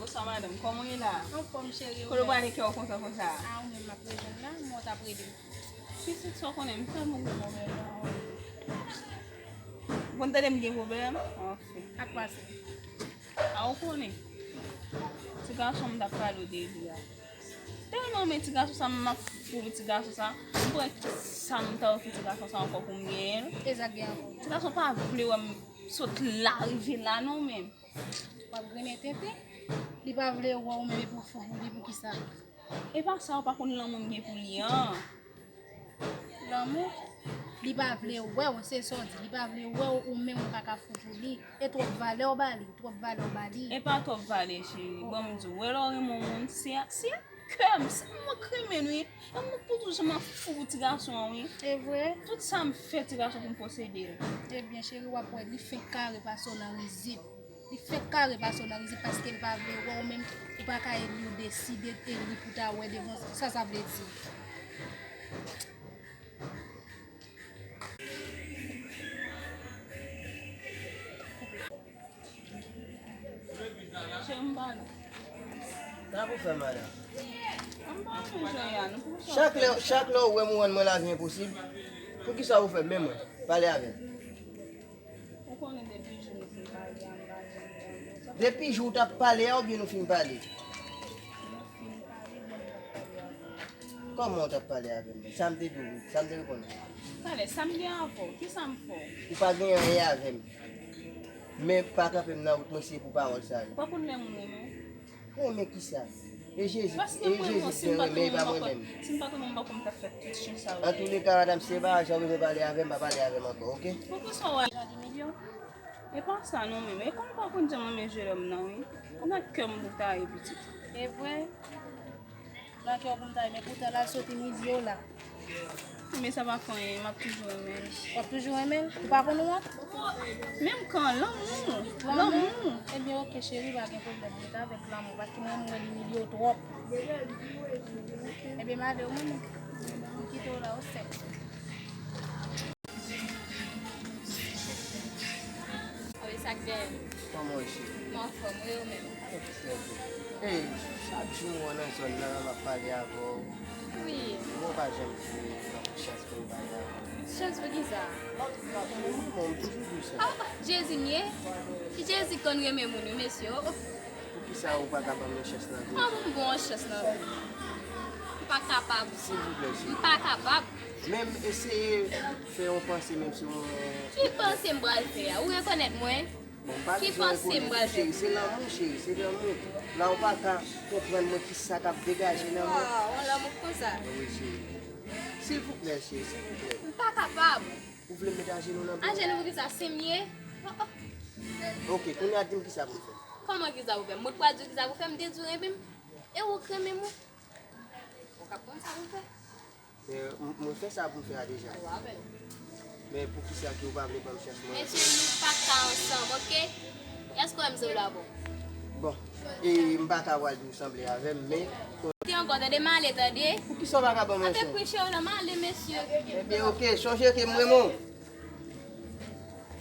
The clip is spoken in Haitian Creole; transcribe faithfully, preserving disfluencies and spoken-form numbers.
Bonswa madanm, kòman w ye la? Anfòm cheri, ou menm? Kote w prale kè w kontan konsa? A, ou menm m ap rejwenn la, mwen w t ap rele m. Pitit, sa w konnen, m tèlman gen pwoblèm nan. Ou konn tande m gen pwoblèm? Anfen. Sa k pase? A, ou konnen. Ti gason m t ap pale w de li a. Tèlman men ti gason sa, m ap fou pou ti gason sa. M kwè sa m ta ofri ti gason sa ankò pou m genyen l. E sa k gen ankò? Ti gason pa vle wè m sot la rive la non menm. W ap griyen tenten. Li pa vle wè w menm epi w fou pou li, poukisa? E pa sa, ou pa konn lanmou m gen pou li an. Lanmou? Li pa vle wè w, se sa w di. Li pa vle wè w, ou menm ou pa ka fou pou li. E twòp valè w ba li, twòp valè w ba li. E pa twòp valè, cheri. Bon, m di w, wè lè w renmen yon moun, se ak, se ak kè m, se mwen k renmen l, wi. E mwen pou toujou m ap fou pou ti gason an, wi. E vre? Tout sa m fè ti gason pou m posede l. Ebyen, cheri, w ap wè, li fenk kare pase w nan rizib. Li fenk kare pase w nan rizib paske l pa vle wè w menm, ou pa ka ede l deside, e li pou ta wè devan sa sa vle di. Cheri, m pa nou. Sa pou fè, madanm? M pa nou, Jean-Yann, pou sa. Chak lè, chak lè ou wè m ou rann mwen lavi enposib, poukisa ou fè menm mwen? Pale avè m. Ou konnen depi jou nou fin pale a, m pa janm wè w. Depi jou w t ap pale a oubyen nou fin pale? Nou fin pale, men m t ap pale avè w. Kòman w t ap pale avè m? Sa m te di w, sa m te reponn ou? Talè, sa m gen avè w? Kisa m fè w? Ou pa gen anyen avè m. Men pa kanpe m nan wout mwen, se pou pawòl sa yo. Ou pa konn lè moun renmen w? Renmen kisa? E Jezi, e Jezi ki gen renmen, e pa mwen menm. Si m pa t renmen w, m pa konn m t ap fè tout chen sa yo. Antouleka, madanm, si se pa sa w bezwen pale avè m, pa pale avè m ankò, oke? Poukisa w al jan di milyon? E pa sa non menm. E kòm w pa konn jan mwen menm jwe lè m nan, wi. Ann ak kè m pou w ta ye pitit. E vre? Nan kè w pou m ta ye, men poutan l al soti milyon la. Men sa pa fè anyen, m ap toujou renmen l. W ap toujou renmen l? Ou pa konn wont? Menm kan, lanmou. Lanmou? Lanmou. Ebyen, oke, cheri, pa gen pwoblèm. Ret avèk lanmou, paske mwen, mwen, li milye w twòp. Ebyen, m ale, wi, m kite w la, ou sèk. Wi, sa k dèyè m? Kòman w ye, cheri? M anfòm, wi, ou menm? Trè byen. Ey, chak jou m wè w nan zòn nan, m ap pale avè w. Wi. Mwen pa janm di w pran chans pou m pale avè w. Chans pou kisa? Bon, m toujou di w sa. Ah, Jezi m ye. Jezi konn renmen moun, wi, mesye. Oh, oh. Poukisa ou pa ka ban m yon chans nan vi m? Kòman pou m ba w yon chans nan vi m? M pa kapab. Silvouplè, cheri. M pa kapab. Menm eseye fè yon panse, menm si yon... Ki panse m pral fè a? Ou rekonèt mwen? Bon, m pa bezwen rekonèt ou, cheri. Se lanmou, cheri, se lanmou. La ou pa ka konprann mwen kisa k ap degaje nan mwen. Oh, yon lanmou konsa. Wi, cheri. Silvouplè, cheri, silvouplè. M pa kapab. Ou vle m met ajenou nan pye w? Ajenou pou kisa? Se m ye? Oh, oh. Oke, kounye a di m kisa pou m fè. Kòman kisa pou fè? Mwen k pral di w kisa pou fè, m te di w renmen m. E ou k renmen m, wi. Ou k ap konn sa pou fè. Men, m, mwen fè sa pou m fè a deja. Ou avè l. Men poukisa ke ou pa vle ban m chans mwen? Mesye, nou pa ka ansanm, oke? Èske w wè m se w dabò? Bon, e m pa ka pral di w sanble avè m, men... Te ankò, tande, m ale, tande. Poukisa w pa ka ban m yon chans? Antre kwiche w la, m ale, mesye. Ebyen, oke, chonje ke m renmen w.